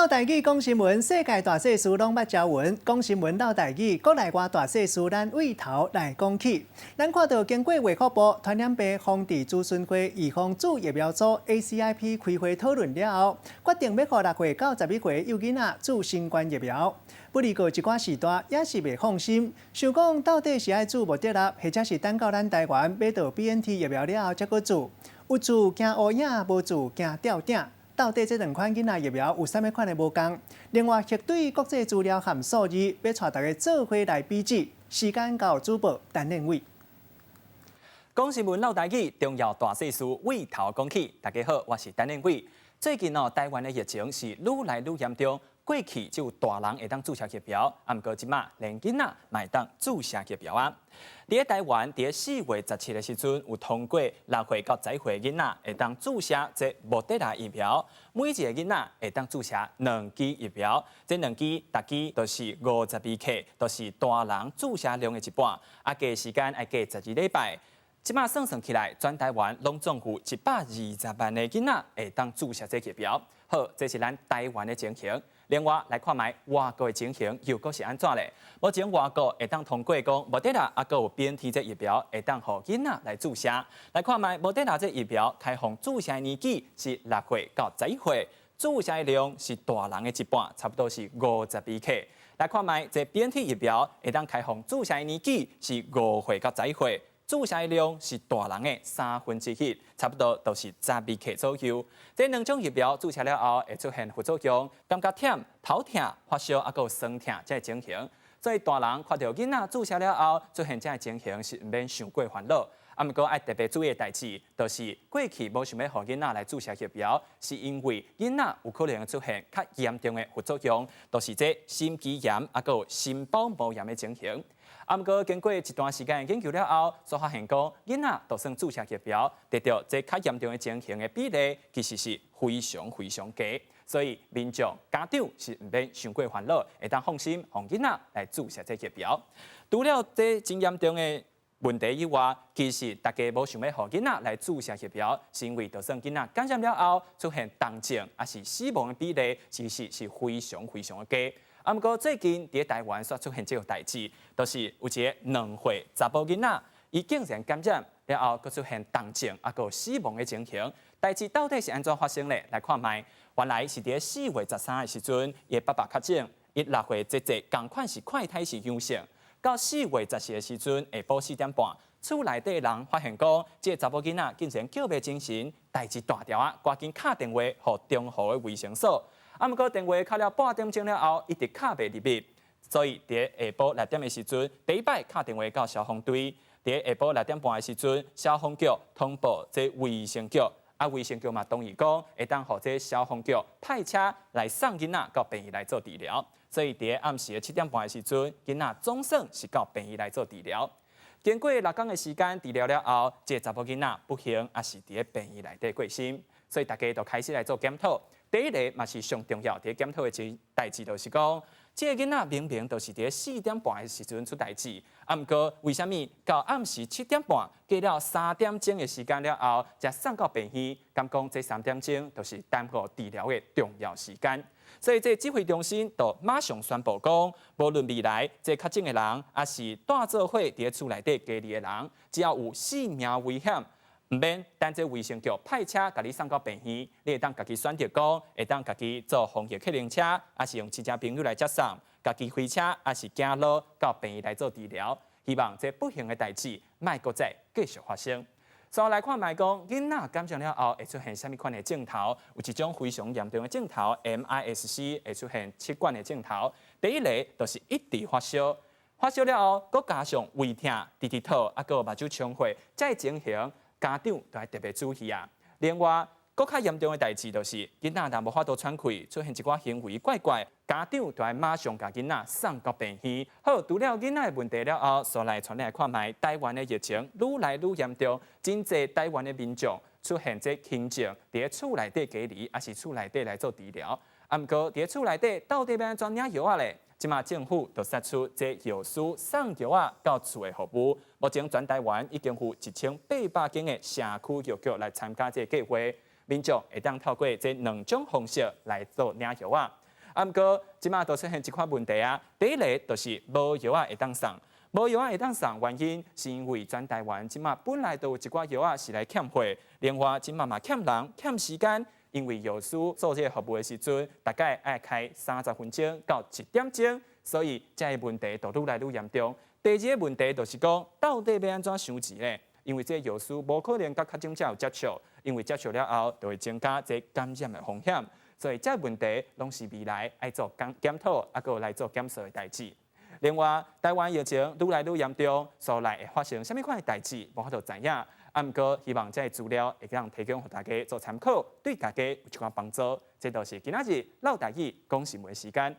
嘮台語講新聞，世界大細事攏捌朝聞。講新聞嘮台語，國內外大細事，咱對頭來講起。咱看到經過衛福部傳染病防治諮詢會預防注疫苗組 ACIP 開會討論了後，決定欲予6歲到11歲幼囡仔注新冠疫苗。不離過一寡序大也是袂放心，想講到底是愛注莫德納，或者是等到咱台灣買到 BNT 疫苗了後才閣注。有注驚烏影，無注驚吊鼎。到底這兩款囡仔疫苗有啥物款的無仝？另外，核對國際資料和數字，欲帶大家做伙來比試。時間交主播陳練偉。講新聞嘮台語，重要大細事對頭講起。大家好，我是陳練偉。最近哦，台灣的疫情是愈來愈嚴重。過去只有大人會當注射疫苗，啊，毋過這馬連囡仔嘛會當注射疫苗啊。佇咧台灣，佇咧4月17的時陣，有通過6歲到11歲囡仔會當注射這莫德納疫苗，每一個囡仔會當注射兩劑疫苗，這兩劑逐劑都是50微克，都是大人注射量的一半，啊，隔時間愛隔12禮拜。這馬算算起來，全台灣攏總有120萬個囡仔會當注射這疫苗。好，這是咱台灣的情形。另外來看覓外國的情形又閣是按怎咧？目前外國會當通過講，莫德納猶閣有 BNT 這疫苗會當予囡仔來注射。來看覓莫德納這疫苗開放注射的年紀是6歲到11歲，注射的量是大人的一半，差不多是50微克。來看覓這 BNT 疫苗會當開放注射的年紀是5歲到11歲。注射的量是大人的1/3，差不多都是10微克左右。這兩種疫苗注射了後會出現副作用，感覺忝、頭痛、發燒，猶閣有酸痛這个情形。所以大人看著囡仔注射了後出現這个情形是毋免傷過煩惱。啊，毋過愛特別注意的代誌，就是過去無想欲予囡仔來注射疫苗，是因為囡仔有可能出現較嚴重的副作用，就是這心肌炎，猶閣有心包膜炎的情形。啊，毋過經過一段時間的研究了後，所發現講，囡仔就算注射疫苗，得著這較嚴重的情形的比例，其實是非常非常低。所以民眾家長是毋免傷過煩惱，會當放心予囡仔來注射這疫苗。除了這真嚴重的問題以外，其實大家無想欲予囡仔來注射疫苗，是因為就算囡仔感染了後出現重症，抑是死亡的比例，其實是非常非常的低。啊，毋過最近佇台灣煞出現這個代誌，就是有一个2歲查埔囡仔，伊竟然感染了後，閣出現重症，猶閣死亡的情形。代誌到底是按怎發生咧？來看覓，原來是佇4月13的時陣，伊的爸爸確診，伊6歲姐姐仝款是快篩是陽性。到4月14的時陣，下晡4點半，厝內底人發現講，這个查某囡仔竟然叫袂精神，代誌大條仔，趕緊敲電話予中湖的衛生所。啊，毋過電話敲了半點鐘了後，一直敲袂入去，所以佇下晡6點的時陣，第一擺敲電話到消防隊。佇下晡6點半的時陣，消防局通報這衛生局，啊，衛生局嘛同意講，會當予這消防局派車來送囡仔到病院來做治療。所以佇暗時的7點半的時陣，囡仔總算是到病院來做治療。經過6工的時間治療了後，這个查某囡仔不幸也是佇病院內底過身。所以大家就開始來做檢討。第一个嘛是上重要，佇檢討的一代誌，就是講，這个囡仔明明就是佇4點半的時陣出代誌，啊，毋過為啥物到暗時七點半，過了3點鐘的時間了後，才送到病院？敢講這三點鐘就是耽誤治療的重要時間。所以這指揮中心就馬上宣布講，無論未來這確診的人，抑是蹛做伙佇厝內底隔離的人，只要有性命危險，毋免等這衛生局派車共你送到病院，你會當家己選擇講，會當家己坐防疫客運車，抑是用親戚朋友來接送，家己開車，抑是行路到病院來做治療。希望這不幸的代誌莫閣再繼續發生。所以來看覓講，囡仔感染了後會出現啥物款的症頭？有一種非常嚴重的症頭，MIS-C 會出現七款的症頭。第一个就是一直發燒，發燒了後，閣加上胃疼、直直吐，猶閣目睭充血，這个情形家長都愛特別注意啊。另外，閣較嚴重的代誌就是，囡仔若無法度喘氣，出現一寡行為怪怪，家長就愛馬上共囡仔送到病院。好，除了囡仔的問題了後，煞來帶你來看覓台灣的疫情愈來愈嚴重，真濟台灣的民眾出現這輕症，佇厝內底隔離，抑是厝內底來做治療。啊，毋過佇厝內底到底欲按怎領藥仔咧？這馬政府就釋出這藥師送藥仔到厝的服務。目前全台灣已經有1800間的社區藥局來參加這个計劃，民眾會當透過這兩種方式來做領藥仔。啊，毋過這馬都出現一款問題啊。第一个就是無藥仔會當送，無藥仔會當送，原因是因為全台灣這馬本來都有一寡藥仔是來欠貨，另外這馬嘛欠人欠時間，因為藥師做這个服務的時陣，大概愛開30分鐘到1點鐘，所以這个問題就愈來愈嚴重。第二个問題就是講，到底欲按怎收錢咧？因為這个藥師無可能佮確診者有接觸，因為接觸了後就會增加這感染的風險，所以這個問題攏是未來愛做檢檢討，猶閣來做檢視的代誌。另外，台灣疫情愈來愈嚴重，所來會發生啥物款的代誌，無法度知影。啊，毋過希望這个資料會當提供予大家做參考，對大家有一寡幫助。這就是今仔日嘮台語講新聞時間。